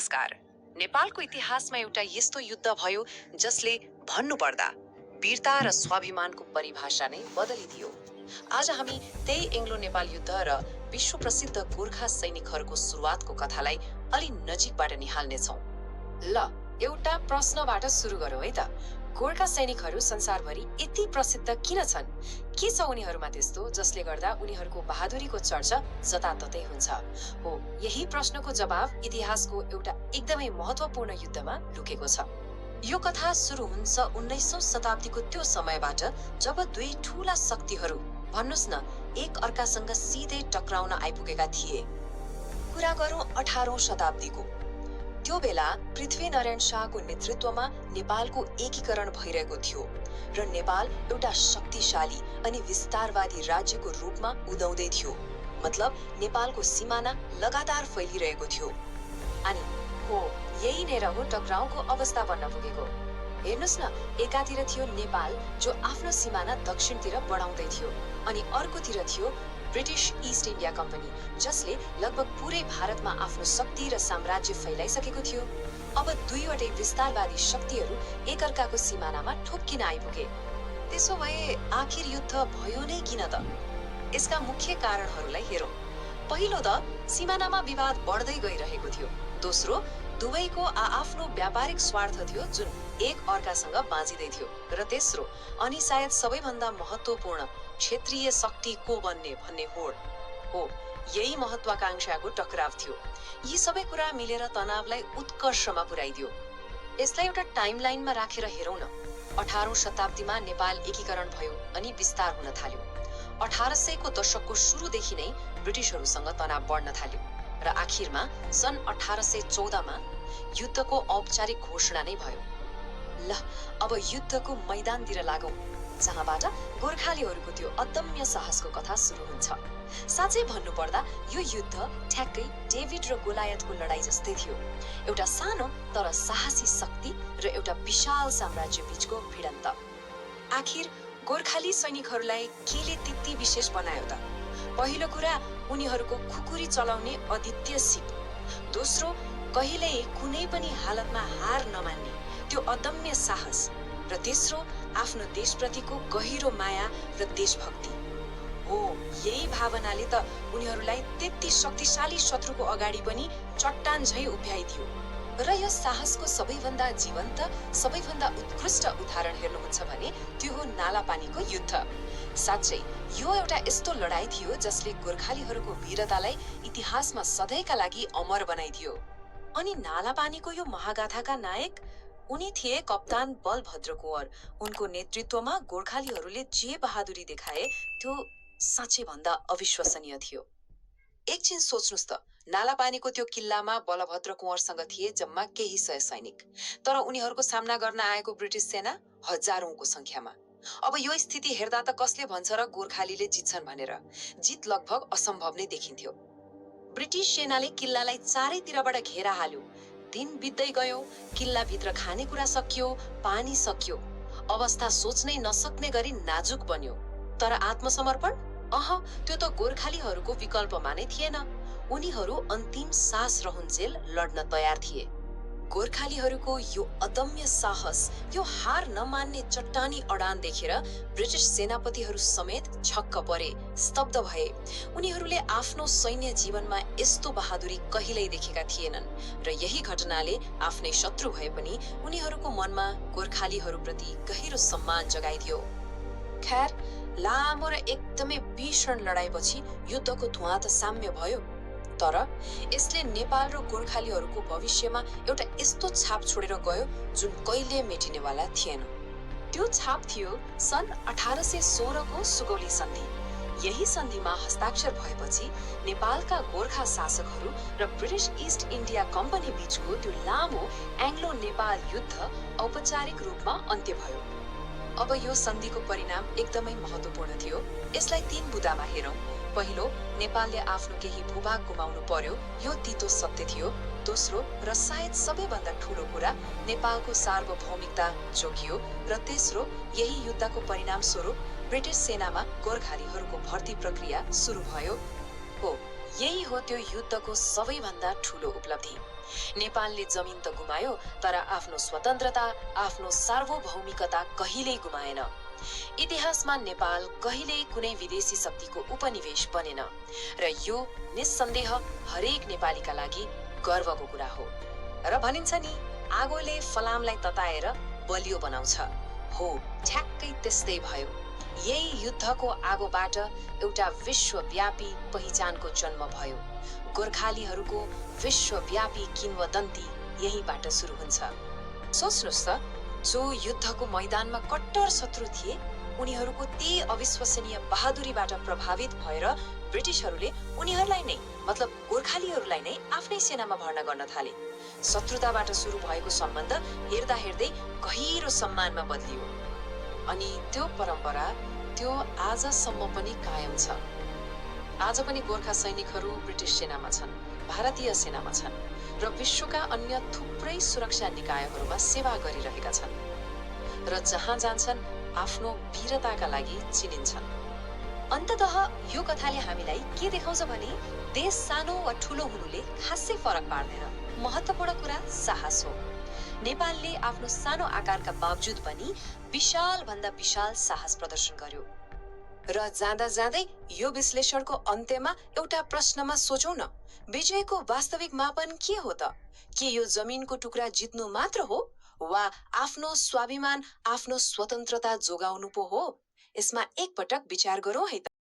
नमस्कार। नेपालको इतिहासमा एउटा यस्तो युद्ध भयो जसले भन्नुपर्दा वीरता र स्वाभिमानको परिभाषा नै बदलिदियो। आज हामी त्यही एङ्ग्लो नेपाल युद्ध र विश्व प्रसिद्ध गोर्खा सैनिकहरूको सुरुवातको कथालाई अलि नजिकबाट निहाल्नेछौँ। ल, एउटा प्रश्नबाट सुरु गरौँ है त। गोर्खा सैनिकहरू संसारभरि यति प्रसिद्ध किन छन्? के छ उनीहरूमा त्यस्तो जसले गर्दा उनीहरूको बहादुरीको चर्चा जताततै हुन्छ? हो, यही प्रश्नको जवाब इतिहासको एउटा एकदमै महत्त्वपूर्ण युद्धमा लुकेको छ। यो कथा सुरु हुन्छ 19औं शताब्दीको त्यो समयबाट जब दुई ठूला शक्तिहरू भन्नुस् न एक अर्कासँग सिधै टक्राउन आइपुगेका थिए। कुरा गरौँ 18औं शताब्दीको। त्यो बेला पृथ्वीनारायण शाहको नेतृत्वमा नेपालको एकीकरण भइरहेको थियो र नेपाल एउटा शक्तिशाली अनि विस्तारवादी राज्यको रूपमा उदाउँदै थियो। मतलब नेपालको सिमाना लगातार फैलिरहेको थियो। अनि हो, यही नै रह्यो टक्राउको अवस्था बन्न पुगेको। हेर्नुस् न, एकातिर थियो नेपाल जो आफ्नो सिमाना दक्षिणतिर बढाउँदै थियो अनि अर्कोतिर थियो ब्रिटिश इस्ट इन्डिया कम्पनी जसले लगभग पुरै भारतमा आफ्नो शक्ति र साम्राज्य फैलाइसकेको थियो। अब दुईवटै विस्तारवादी शक्तिहरू एकअर्काको सिमानामा ठोक्किन आइपुगे। त्यसो भए आखिर युद्ध भयो नै किन त? यसका मुख्य कारणहरूलाई हेरौँ। पहिलो त सिमानामा विवाद बढ्दै गइरहेको थियो। दोस्रो, दुवैको आआफ्नो व्यापारिक स्वार्थ थियो जुन एक अर्कासँग बाँचिँदै थियो। र तेस्रो अनि सायद सबैभन्दा महत्त्वपूर्ण, क्षेत्रीय शक्ति को बन्ने भन्ने होड हो। यही महत्वाकांक्षाको टकराव थियो। यी सबै कुरा मिलेर तनावलाई उत्कर्षमा पुर्याइदियो। यसलाई एउटा टाइमलाइनमा राखेर हेरौँ न। 18औं शताब्दीमा नेपाल एकीकरण भयो अनि विस्तार हुन थाल्यो। 1800 को दशकको सुरुदेखि नै ब्रिटिसहरूसँग तनाव बढ्न थाल्यो र आखिरमा सन् 1814 मा युद्धको औपचारिक घोषणा नै भयो। ल, अब युद्धको मैदानतिर लागौँ, जहाँबाट गोर्खालीहरूको त्यो अदम्य साहसको कथा सुरु हुन्छ। साँच्चै भन्नुपर्दा यो युद्ध ठ्याक्कै डेभिड र गोलायतको लडाई जस्तै थियो। एउटा सानो तर साहसी शक्ति र एउटा विशाल साम्राज्य बीचको भिडन्त। आखिर गोर्खाली सैनिकहरूलाई केले त्यति विशेष बनायो त? पहिलो कुरा, उनीहरूको खुकुरी चलाउने अद्वितीय सिप। दोस्रो, कहिल्यै कुनै पनि हालतमा हार नमान्ने त्यो अदम्य साहस। र तेस्रो, आफ्नो देशप्रतिको गहिरो माया र देशभक्ति। हो, यही भावनाले त उनीहरूलाई त्यति शक्तिशाली शत्रुको अगाडि पनि चट्टान झैं उभ्याइदियो। र यो साहसको सबैभन्दा जीवन्त, सबैभन्दा उत्कृष्ट उदाहरण हेर्नुहुन्छ भने त्यो हो नालापानीको युद्ध। साँच्चै यो एउटा यस्तो लडाई थियो जसले गोर्खालीहरूको वीरतालाई इतिहासमा सधैँका लागि अमर बनाइदियो। अनि नालापानीको यो महागाथाका नायक उनी थिए कप्तान बलभद्र कुँवर। उनको नेतृत्वमा गोर्खालीहरूले जे बहादुरी देखाए त्यो साँच्चै भन्दा अविश्वसनीय थियो। एकछिन सोच्नुस् त, नालापानीको त्यो किल्लामा बलभद्र कुँवरसँग थिए जम्मा केही सय सैनिक, तर उनीहरूको सामना गर्न आएको ब्रिटिस सेना हजारौंको संख्यामा। अब यो स्थिति हेर्दा त कसले भन्छ र गोर्खालीले जित्छन् भनेर? जित लगभग असम्भव नै देखिन्थ्यो। ब्रिटिस सेनाले किल्लालाई चारैतिरबाट घेरा हाल्यो। दिन बित्दै गयो, किल्लाभित्र खानेकुरा सकियो, पानी सकियो। अवस्था सोच्नै नसक्ने गरी नाजुक बन्यो। तर आत्मसमर्पण? त्यो त गोर्खालीहरूको विकल्पमा नै थिएन। उनीहरू अन्तिम सास रहन्जेल लड्न तयार थिए। गोर्खालीहरूको यो अदम्य साहस, यो हार नमान्ने चट्टानी अडान देखेर ब्रिटिस सेनापतिहरू समेत छक्क परे, स्तब्ध भए। उनीहरूले आफ्नो सैन्य जीवनमा यस्तो बहादुरी कहिल्यै देखेका थिएनन् र यही घटनाले आफ्नै शत्रु भए पनि उनीहरूको मनमा गोर्खालीहरूप्रति गहिरो सम्मान जगाइदियो। खैर, लामो र एकदमै भीषण लडाईपछि युद्धको धुवाँ त साम्य भयो, तर यसले नेपाल र गोर्खालीहरूको भविष्यमा एउटा यस्तो छाप छोडेर गयो जुन कहिले मेटिनेवाला थिएन। त्यो छाप थियो सन् 1816 को सुगौली सन्धि। यही सन्धिमा हस्ताक्षर भएपछि नेपालका गोर्खा शासकहरू र ब्रिटिश इस्ट इन्डिया कम्पनी बीचको त्यो लामो एङ्ग्लो नेपाल युद्ध औपचारिक रूपमा अन्त्य भयो। अब यो सन्धिको परिणाम एकदमै महत्त्वपूर्ण थियो। यसलाई 3 बुँदामा हेरौँ। पहिलो, नेपालले आफ्नो केही भूभाग गुमाउनु पर्यो, यो तितो सत्य थियो। दोस्रो र सायद सबैभन्दा ठूलो कुरा, नेपालको सार्वभौमिकता जोगियो। र तेस्रो, यही युद्धको परिणाम स्वरूप ब्रिटिस सेनामा गोर्खालीहरूको भर्ती प्रक्रिया सुरु भयो। हो, यही हो त्यो युद्धको सबैभन्दा ठूलो उपलब्धि। नेपालले जमिन त गुमायो, तर आफ्नो स्वतन्त्रता, आफ्नो सार्वभौमिकता कहिल्यै गुमाएन। इतिहासमा नेपाल कहिल्यै कुनै विदेशी शक्तिको उपनिवेश बनेन र यो निस्सन्देह हरेक नेपालीका लागि गर्वको कुरा हो। र भनिन्छ नि, आगोले फलामलाई तताएर बलियो बनाउँछ। हो, ठ्याक्कै त्यस्तै भयो। यही युद्धको आगोबाट एउटा विश्वव्यापी पहिचानको जन्म भयो। गोर्खालीहरूको विश्वव्यापी किंवदन्ती यहीबाट सुरु हुन्छ। सोच्नुस् त, जो युद्धको मैदानमा कट्टर शत्रु थिए, उनीहरूको त्यही अविश्वसनीय बहादुरीबाट प्रभावित भएर ब्रिटिशहरूले उनीहरूलाई नै, मतलब गोर्खालीहरूलाई नै आफ्नै सेनामा भर्ना गर्न थाले। शत्रुताबाट सुरु भएको सम्बन्ध हेर्दा हेर्दै गहिरो सम्मानमा बदलियो। अनि त्यो परम्परा त्यो आजसम्म पनि कायम छ। आज पनि गोर्खा सैनिकहरू ब्रिटिश सेनामा छन्, भारतीय सेनामा छन् र विश्वका अन्य थुप्रै सुरक्षा निकायहरूमा सेवा गरिरहेका छन् र जहाँ जान्छन् आफ्नो वीरताका लागि चिनिन्छन्। अन्ततः यो कथाले हामीलाई के देखाउँछ भने देश सानो वा ठूलो हुनुले खासै फरक पार्दैन। महत्त्वपूर्ण कुरा साहस हो। नेपालले आफ्नो सानो आकारका बावजुद पनि विशाल भन्दा विशाल साहस प्रदर्शन गर्यो। र जाँदा जाँदै यो विश्लेषणको अन्त्यमा एउटा प्रश्नमा सोचौं न, विजयको वास्तविक मापन के हो त? के यो जमिनको टुक्रा जित्नु मात्र हो, वा आफ्नो स्वाभिमान, आफ्नो स्वतन्त्रता जोगाउनु पो हो? यसमा एकपटक विचार गरौँ है त।